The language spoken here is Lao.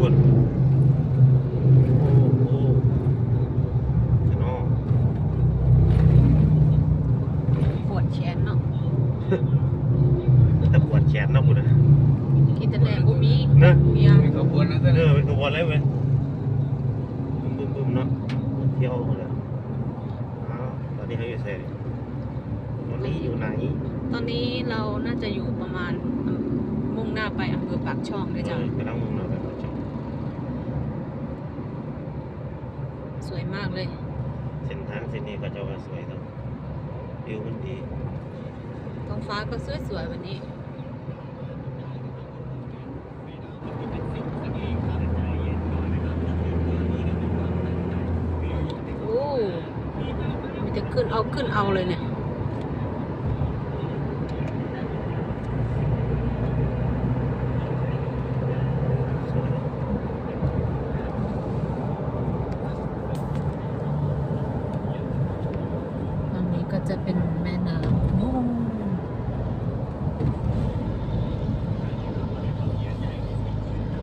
ພຸ້ນ ໂອ້ ໂອ້ ຊະນໍ ປວດແຂນເນາະ ແຕ່ປວດແຂນເນາະພຸ້ນນະ ອິນເຕີເນັດບໍ່ມີ ເນາະ ເປັນຂະບວນເລີຍ ເອີ ເປັນຂະບວນເລີຍເວີຍ ບຶ້ມໆໆ ເນາະ ທ່ຽວພຸ້ນນະ ອ້າວ ຕອນນີ້ເຮົາຢູ່ໃສ? ຕອນນີ້ຢູ່ໃນ ຕອນນີ້ເຮົາໜ້າຈະຢູ່ປະມານ ອຳ ມຸ່ງໜ້າໄປອຳເພີປາກຊ່ອງເດີ ເອີ ເຈົ້າ ກຳລັງມຸ່ງໜ້າໄປປາກຊ່ອງ ສວຍມາກເລີຍ ເສັ້ນທາງເສັ້ນນີ້ເຂົາເຈົ້າວ່າສວຍເນາະ ວິວມັນດີ ທ້ອງຟ້າກໍສວຍໆ ວັນນີ້. ໂອ້ ມີແຕ່ຂຶ້ນເອົາ ຂຶ້ນເອົາເລີຍນີ້ ອັນນີ້ກໍຈະເປັນແມ່ນ້ຳ ໂອ້